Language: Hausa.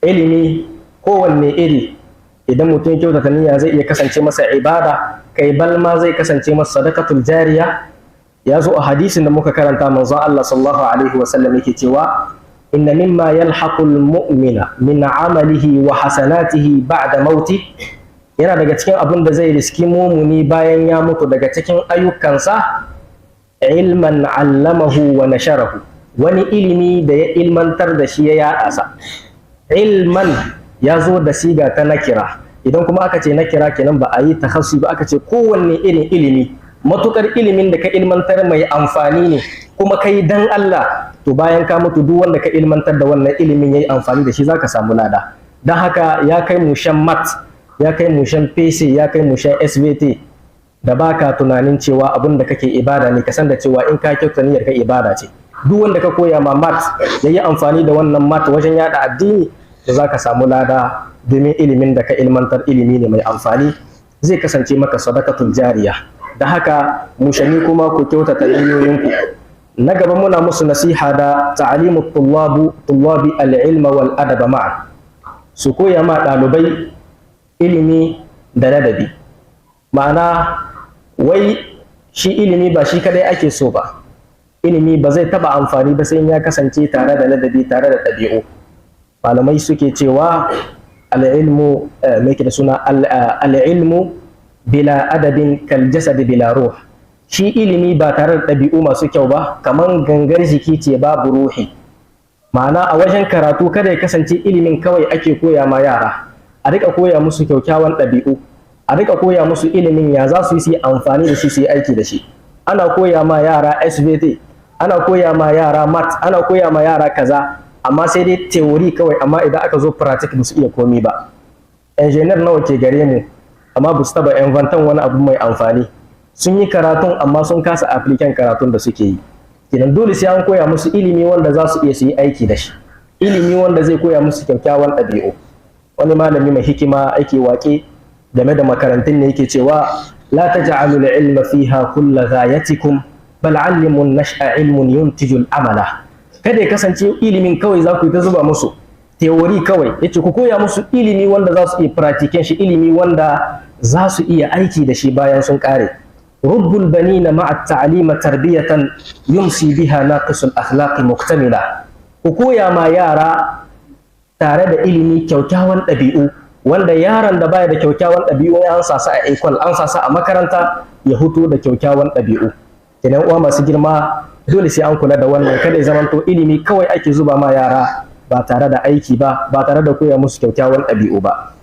Ilimi kowanne iri, idan mutum kyautata niyya, zai iya kasance masa ibada, kai balma zai kasance masa sadaqatul jariya. Ya zo a hadisin da muka karanta, manzon Allah sallallahu alaihi wasallam yake cewa: "Inna mimma yalhaqul mu'mina min amalihi wa hasanatihi ba'da mauti." Yana daga cikin abin da zai riski mumuni bayan ya mutu daga cikin ayyukansa, "ilman allamahu wa nasharahu", wani ilimi da ya ilmantar da shi, ya yaɗa sa. Ilman ya zo da siga ta nakira. Idan kuma aka ce nakira, kenan ba a yi takhassusi ba, aka ce kowanne irin ilimi. Matukar ilimin da ka ilmantar mai amfani ne kuma kai dan Allah, to bayan ka mutu, duk wanda ka ilmantar da wannan ilimin yayi amfani da shi, zaka samu lada. Dan haka, ya kai mushen math, ya kai mushen PC, ya kai mushen SVT da baka tunanin cewa abin da kake ibada ne, ka san da cewa in ka kyauta niyyar ka, ibada ce. Duk wanda ka koya ma math yayi amfani da wannan math wajen yada addini, da zaka samu lada, domin ilimin da ka ilmantar ilimi ne mai amfani, zai kasance maka sadaqatul jariya. Da haka, mushani, kuma ku kyautata niyoyinku. Na gaba, muna musu nasiha da ta'alimu tullabi al-ilma wal adaba ma'a, su koya ma ɗalibai ilimi da ladabi. Ma'ana, wai shi ilimi ba shi kadai ake so ba. Ilimi ba zai taba amfani ba sai ya kasance tare da ladabi, tare da ɗabi'u. Malamai suke cewa al'ilmu, mai da suna, "Al'ilmu bila adabin kal jasad bila ruh." Shi ilimi ba tare da ɗabi'u masu kyau ba, kaman gangar jiki ce babu ruhi. Ma'ana, a wajen karatu, kada ya kasance ilimin kawai ake koya ma yara. A rika koya musu kyaukyawan ɗabi'u, a rika koya musu ilimin ya za su yi amfani da shi, su yi aiki da shi. Ana koya ma yara SVT, ana koya ma yara math, ana koya ma yara kaza, amma sai dai theory kawai, amma idan aka zo practice ba su iya komi ba. Engineer nawa ke gare mu, amma ba su taba inventan wani abu mai amfani? Sun yi karatun, amma sun kasa appliquer karatun da suke yi. Kenan dole sai an koya musu ilimi wanda za su iya su yi aiki da shi, ilimi wanda zai koya musu kyakkyawan ɗabi'u. Wani malami mai hikima ake waƙe game da makarantun ne, yake cewa: "La taj'alu al-ilma fiha kulla ghayatikum, bal 'allimu an-nash'a ilmun yuntiju al-amala." Kada ya kasance ilimin kawai za ku yi ta zuba musu theory kawai. Yace ku koya musu ilimi wanda za su iya pratiquer shi, ilimi wanda za su iya aiki da shi bayan sun kare. "Rabbul banina ma'a ta'lima tarbiyatan yumsi biha naqisul akhlaqi muktamila." Ku koya ma yara tare da ilimi kyaukyawan ɗabi'u, wanda yaron da baya da kyaukyawan ɗabi'u, an sa a école, an sa a makaranta, ya huto da kyaukyawan ɗabi'u. Kenan, uwa masu girma, dole sai an kula da wannan. Kada ya zamanto ilimi kawai ake zuba ma yara ba tare da aiki ba, ba tare da koya musu kyaukyawan ɗabi'u ba.